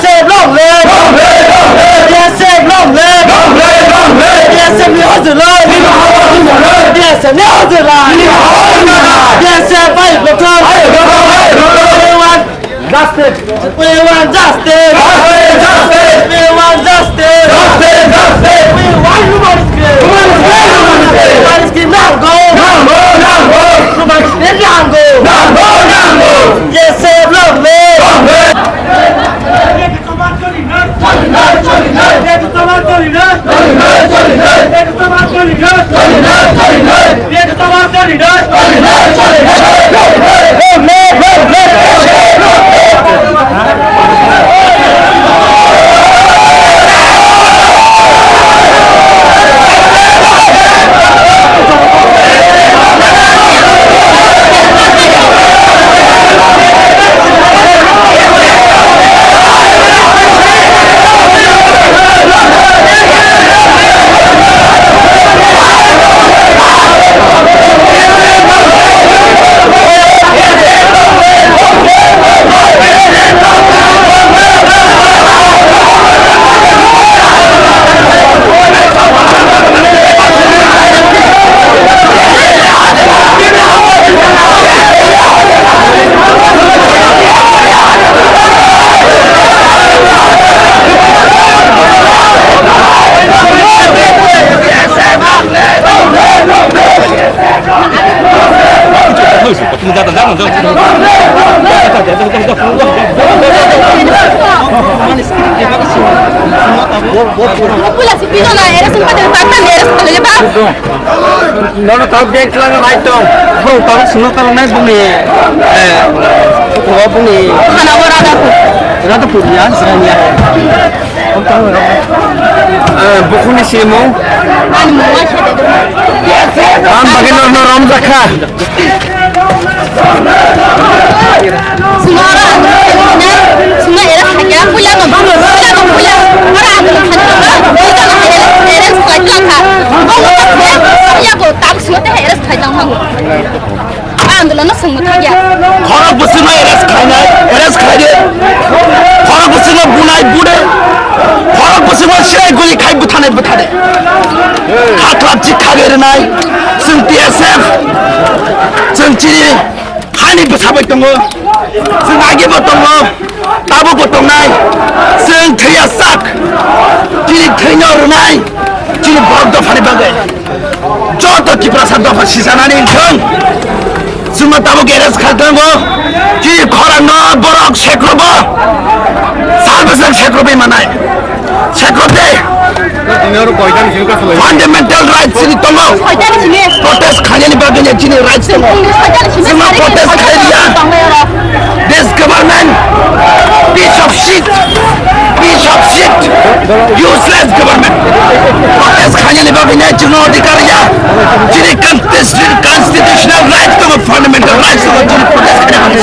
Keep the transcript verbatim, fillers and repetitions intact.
BSF long live! BSF long live! BSF ni hojolai! BSF ni hojolai! BSF Pula si pino na, era sung pati tata, era sung pati tata. Nono tau bag langa bai tong. Bro, tau sung tau nai buni. Eh, bro, buni. Khana bo Radhapur. Radhapur ya, Sranya. Eh, bukhuni simo. Ani mama khede do. Tam bagino no rom jakha. Sungara, sungara era sakya, puya no bang, puya no puya, ora anu sakya, puya no era, era sakya ka, bang ko sakya, puya ko tak suate era sakya bang. Andolo no sungma thakya. Khorok bwswkno arrest khainai, arrest khaide. Khorok bwswkno bunai bude. Khorok bwswkno sirai guli khai bwthanai bwthade. Khatlap chik khagwi rwnai. Chwng T S F. Chwng chini hani bwsa bai tongo. Chwng age bo tongo. Tabukbo tongnai, chwng thwiya sak, chini thwino rwnai, chini borok dophani bagwi. Joto Tiprasa dopha sisanani wngthung. Chwngno tabuk arrest khaithango, chini khorangno borok sekrobo, salbwswng sekrobwi manai. Sekrobde. Fundamental rights chini tongo. Protest khainani bagwi chini rights tongo. Chwngno protest khailiya. This government, piece of shit, piece of shit, useless government. Protest khainani bagwi chwngno adhikar ya. Chini constitu-, constitutional rights tongo, fundamental rights tongo, chini protest khainani.